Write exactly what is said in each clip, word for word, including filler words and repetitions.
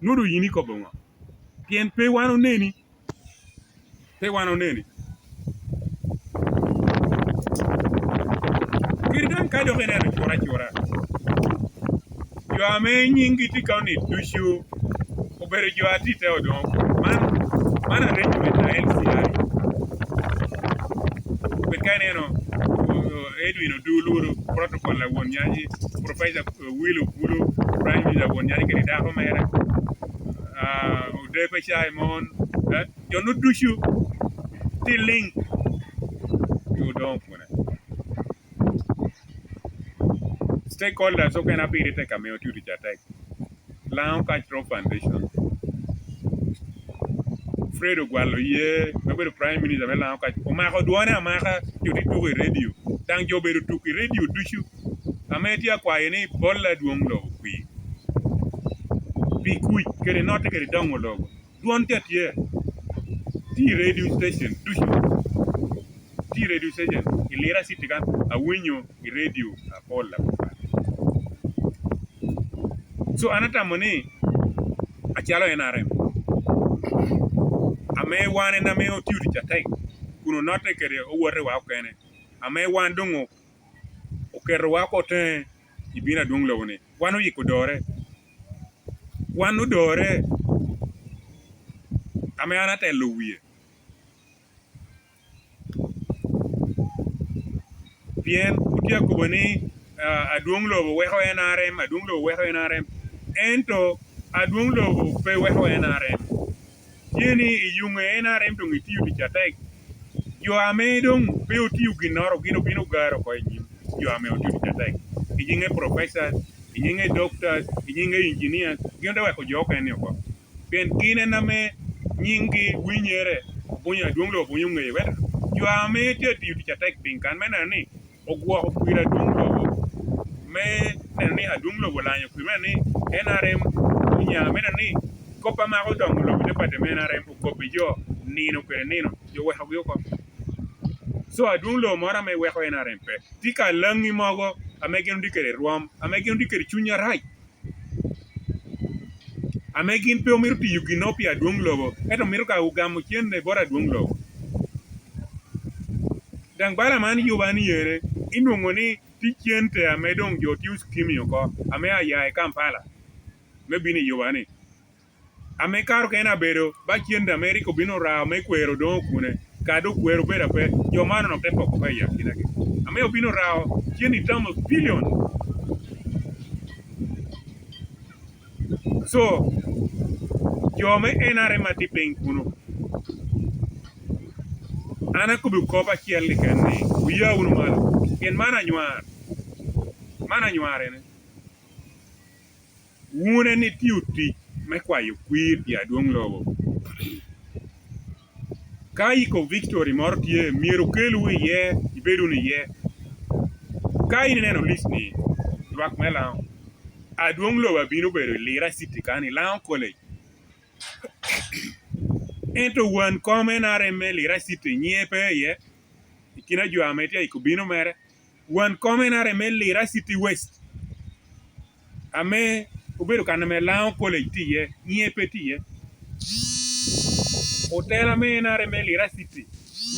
Nwodo yin ikobo ŋo? Pien pe wan oneni. Pe wan oneni. Kadi daŋ ka dok ineno cura cura, jo ame nyinggi tye ka onit ducu obedo jo a tye i te odongo. Man, man arrangement a L C I. Pien ka ineno, uh, Edwin Odu olworo protocol a Won Nyaci, Professor, uh, Will Okullo, Prime Minister Won Nyaci kede dako mere, uh, Odepe Caimon, eh, jo-nu ducu tye liŋ i odongo kwene. Stakeholders okene abiro i teka miyo tye tic atek. Lango Cultural Foundation. Fred Ogwal Oyee, me bedo Prime Minister me Lango Kac, omako dwone amaka, jo tye tuko i redio. Daŋ jo obedo tuk i redio ducu. Ame tye akwayo ni bol adwoŋ lobo kwir. Pi kuc kede notte kede doŋo lobo. Dwon tye atye. Tye i radio station ducu. Tye i radio station i Lira City kan, awinyo i radio apol apol. So, an atamo ni acalo N R M, ame wan en ame otio tic atek, kun onotte kede owotewa okene, ame wan doŋ o-, oketowa oko teŋe i bino adwoŋ lobo-ni, wan oyiko dore. Wan odore, ame an atelo wie. Pien otye akobo ni, ah, adwoŋ lobo weko N R M, adwoŋ lobo weko N R M. Ento adwoŋ lobo pe weko N R M. Tye ni i yuŋe N R M doŋ itio tic atek. Jo ame doŋ pe otio ginnoro, gin obino garo oko i nyim jo ame otio tic atek. I nyiŋe professors, i nyiŋe doctors, i nyiŋe engineers, gin te weko jo okene oko. Pien gin en ame nyiŋgi winyere, obunyo, adwoŋ lobo obunyo ŋeye. Ento jo ame tye atio tic atek piny kan, me neno ni ogwoko kwir adwoŋ lobo, me neno ni adwoŋ lobo olanyo kwir, me neno ni N R M onya, me neno ni kop a mako doŋo lobo i te pati me N R M okobbi jo nino kede nino, jo wekogi oko. So, adwoŋ lobo moro ame weko N R M pe. Tye ka laŋi mogo ame gin otye kede rwom, ame gin otye kede cuny arac, ame gin pe omito tiyo ginnoro pi adwoŋ lobo, ento mito ka ogamo cente bot adwoŋ lobo. Daŋ bala man yuba ni yere, inwoŋo ni tye cente ame doŋ jo tye oskimi oko, ame aya i Kampala, me bino i yuba ni. Ame kare okene abedo, ba cente ame rik obino rao me kwero doŋ okune, kadi okwero obedo ape, jo man onok te poko oko i akinagi. Ame obino rao cente tamo billion. So, jo me N R M a tye piny kuno, an akobbi kop acel keken ni, wuya wunu malo, pien man anywar, man anywar ene. Wun en itio tic me kwayo kwir pi adwoŋ lobo. Ka yiko victory moro tye, myero okelwu iye, ibed wunu iye. Ka in ineno list ni, lwak me Laŋo, adwoŋ lobo abino bedo i Lira City kan, i Laŋo College. Ento wan kom N R M me Lira City nyiŋe pe iye, i kin a jo ame tye i kubino mere. Wan kom N R M me Lira City West, ame obedo kan ame Laŋo College tye iye, nyiŋe pe tye iye. Otela me N R M me Lira City,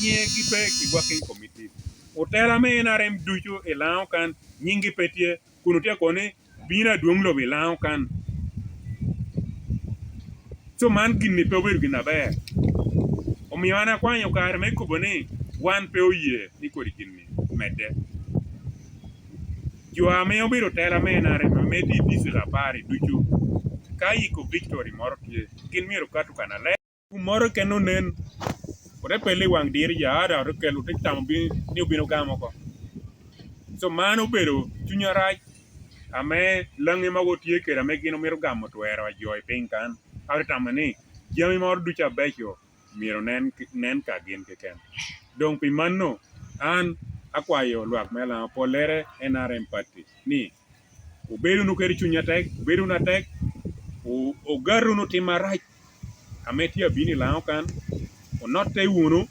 nyiŋegi pe i working committee. Otela me N R M ducu i Laŋo kan, nyiŋgi pe tye, kun otye kono ni bino adwoŋ lobo i Laŋo kan. So man gin-ni pe obedo gin aber. Omio an akwanyo kare me kobo ni wan pe oye ni kodi gin-ni medde. Jo ame obedo tela me N R M ame tye i district apar-ri ducu, ka yiko victory moro tye, gin myero okatu kannaler. Kummoro kene onen, ote pelle i waŋ diro ja, a dok ote kelo, ote tamo bi-, ni obino gamo oko. So man obedo cuny arac ame Laŋi mogo tye kede, ame gin omito gamo twero a jo i piny kan. A ote tamo ni jami moro ducu abeco myero nen, nen ka gin keken. Doŋ pi mano, an akwayo lwak me Laŋo pollere N R M party ni, wubed wunu kede cuny atek, wubed wunu atek, wu-, ogat wunu tim arac ame tye abino i Laŋo kan, wunotte wunu,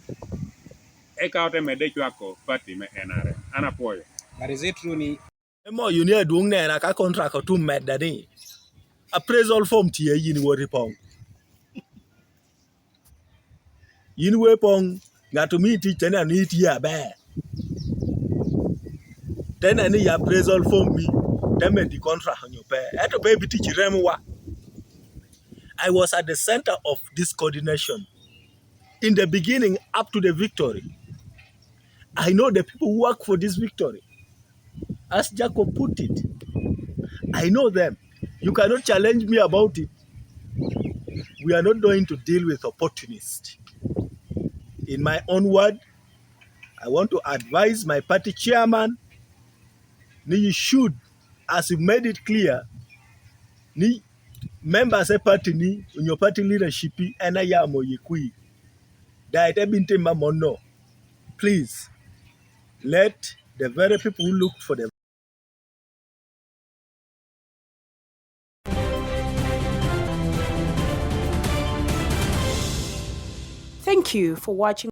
eka ote medde cwako party me N R M. An apwoyo. But is it true ni Emoyo ni adwoŋ nena ka contract otum medda ni, Appraisal form tye, yin iwot ipoŋ. Yin iwot ipoŋ, ŋat omii tic te neno ni itye aber. Te neno ni appraisal form mi, te medi contract onyo pe. Ento pe ibitic i remowa. I was at the center of this coordination. In the beginning, up to the victory. I know the people who work for this victory. As Jacob put it, I know them. You cannot challenge me about it. We are not going to deal with opportunists. In my own word, I want to advise my party chairman, ni you should, as you made it clear, ni members e party ni, onyo party leadership en a yam oye kwi. Daŋ ite bin tim amonno. Please, let the very people who look for the Thank you for watching.